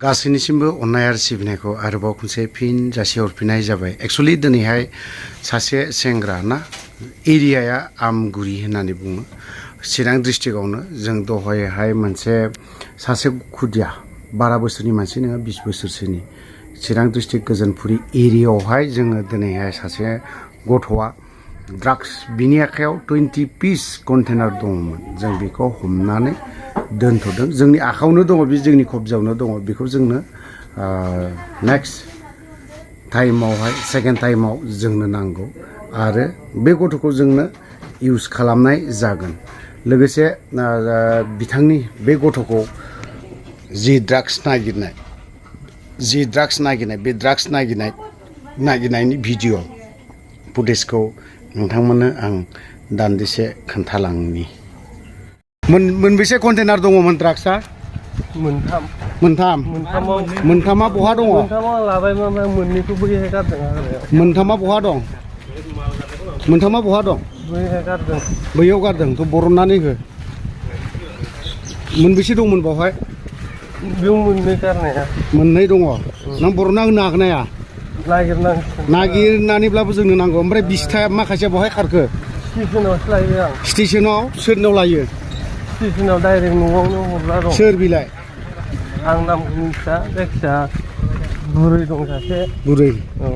गासैनिसिमबो अननाय आरो सिबिनायखौ आरोबाव खनसे फिन जासिहरफिननाय जाबाय। एक्चुअली दिनैहाय सासे सेंग्रा ना एरियाया आमगुरि होननानै बुङो चिरां डिस्ट्रिक्टआवनो जों दहायहाय मोनसे सासे खुदिया 12 बोसोरनि मानसि नङा 20 बोसोरसोनि चिरां डिस्ट्रिक्ट गोजोनपुरि एरियायावहाय जोङो दिनैहाय सासे गथ'आ ड्राग्स बिनि आखायाव 20 पिस कन्टेनार दङमोन जों बेखौ हमनानै दोनथ'दों जोंनि आखायावनो दङ बे जोंनि कब्जायावनो दङ बेखौ जोंनो नेक्स्ट टाइमावहाय सेकेन्ड टाइमाव जोंनो नांगौ आरो बे गथ'खौ जोंनो इउज खालामनाय जागोन लोगोसे बिथांनि बे गथ'खौ जि ड्राग्स नागिरनाय बे ड्राग्स नागिरनायनि भिडिअ फुटेजखौ नोंथांमोननो आं दान्दिसे खोन्थालांनि। मोनबेसे कन्टेनार दङमोन ड्राग्सआ? मोनथामा बहा दङ? मोनथामा लाबायमोन ओमफ्राय मोननैखौ बैहाय गारदों आरो। मोनथामा बहा दं? मोनथामा बहा दं? बैहाय गारदों। बैयाव गारदों थ' बरननानै हो। मोनबेसे दंमोन बावहाय? बेयाव मोननै गारनाया। मोननै दङ। नों बरनना होनो हागोन ना हाया? नागिरनानैब्लाबो जोंनो नांगौ। ओमफ्राय 20था माखासेया बहाय खारखो? स्टेसनावसो लायो आं। स्टेसनाव सोरनाव लायो? स्टेसनाव डाइरेक्ट न'आवनो हरला दं। सोर बिलाय? आं नामखौ मिथिया जायखिजाया बुरै दं सासे। बुरै? औ।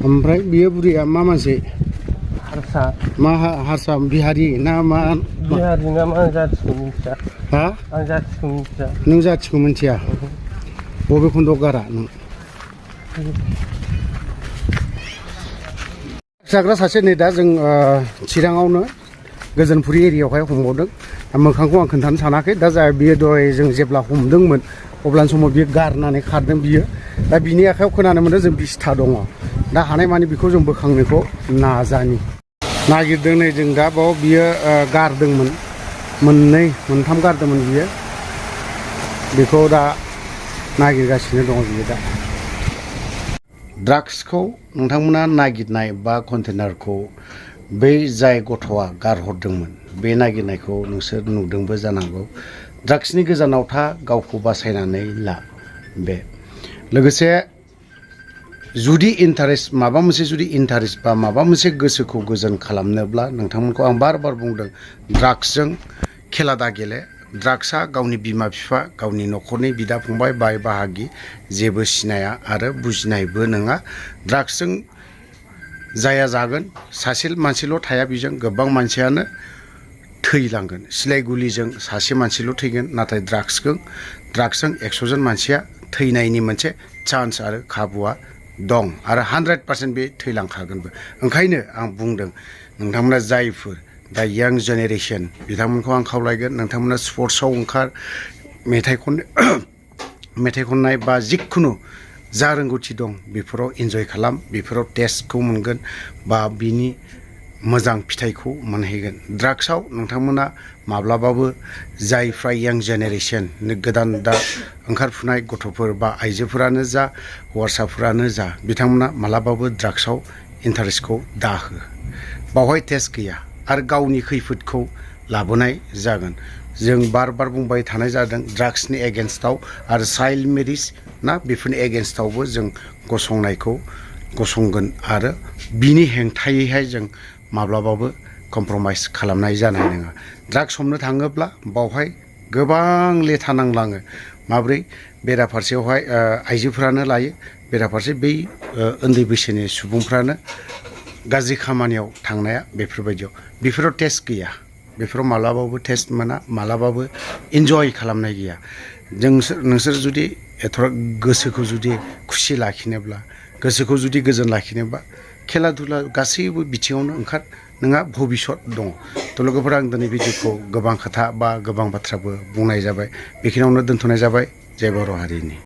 ओमफ्राय बियो बुरैया मा मानसि? हारसा। मा हारसा बिहारि ना मा? बिहारि ना मा आं जाथिखौ मिथिया। हा? आं जाथिखौ मिथिया। नों जाथिखौ मिथिया? बबे खन्दआव गारा नों? जाग्रा सासे नै दा जों चिराङावनो गोजोनपुरि एरियायावहाय हमबावदों मोखांखौ आं खोन्थानो सानाखै दा बियो दहाय जों जेब्ला हमदोंमोन अब्लानि समाव बियो गारनानै खारदों बियो दा बिनि आखायाव खोनानो मोनदों जों 20था दङ दा हानायमानि बेखौ जों बोखांनोखौ नागिरदों नै जों दा बाव बियो गारदोंमोन मोनथाम गारदोंमोन बियो बेखौ दा नागिरगासिनो दङ बियो दा ड्राग्सखौ नोंथांमोना नागिरनाय बा कन्टेनारखौ बै जाय गथ'आ गारहरदोंमोन बे नागिरनायखौ नोंसोर नुदोंबो जानांगौ ड्राग्सनि गोजानाव था गावखौ बासायनानै ला बे लोगोसे जुदि माबा मोनसे इन्टारेस्ट बा माबा मोनसे गोसोखौ गोजोन खालामनोब्ला नोंथांमोनखौ आं बार बुंदों ड्राग्सजों खेला दा गेले ड्राग्सआ गावनि बिमा बिफा गावनि न'खरनि बिदा फंबाय बाय बाहागि जेबो सिनाया आरो बुजिनायबो नङा ड्राग्सजों जाया जागोन सासे मानसिल' थाया बेजों गोबां मानसियानो थैलांगोन सिलाय गुलिजों सासे मानसिल' थैगोन नाथाय ड्राग्सजों 100 जन मानसिया थैनायनि मोनसे चान्स आरो खाबुआ दं आरो 100% बे थैलांखागोनबो ओंखायनो आं बुंदों नोंथांमोना जायफोर दा यां जेनेरेसन बिथांमोनखौ आं खावलायगोन नोंथांमोना स्पर्ट्सआव ओंखार मेथाइ खननाय बा जिखुनु जा रोंगौथि दं बेफोराव इन्जय खालाम बेफोराव टेस्टखौ मोनगोन बा बिनि मोजां फिथाइखौ मोनहैगोन ड्राग्सआव नोंथांमोना माब्लाबाबो जायफ्रा यां जेनेरेसन गोदान दा ओंखारफुनाय गथ'फोर बा आइजोफोरानो जा हौवासाफोरानो जा बिथांमोना मालाबाबो ड्राग्सआव इन्टारेस्टखौ दाहो बावहाय टेस्ट गैया आरो गावनि खैफोदखौ लाबोनाय जागोन जों बार बुंबाय थानाय जादों ड्राग्सनि एगेन्स्टआव आरो चाइल्ड मेरिज ना बेफोरनि एगेन्स्टआवबो जों गसंगोन आरो बिनि हेंथायैहाय जों माब्लाबाबो कमप्रमाइस खालामनाय जानाय नङा ड्राग्स हमनो थाङोब्ला बावहाय गोबां लेथा नांलाङो माब्रै बेराफारसेयावहाय आइजोफोरानो लायो बेराफारसे बै उन्दै बैसोनि सुबुंफ्रानो गाज्रि खामानियाव थांनाया बेफोराव टेस्ट गैया बेफोराव मालाबाबो टेस्ट मोना मालाबाबो इन्जय खालामनाय गैया नोंसोर जुदि एथ'रा गोसोखौ जुदि खुसि लाखिनोब्ला गोसोखौ जुदि गोजोन लाखिनोबा खेला धुला गासैबो बिथिङावनो ओंखार नोंहा भबिसत दङ थ' लोगोफोरा आं दिनै भिडिअखौ गोबां खोथा बा गोबां बाथ्राबो बुंनाय जाबाय बेखिनियावनो दोनथ'नाय जाबाय जय बर' हारिनि।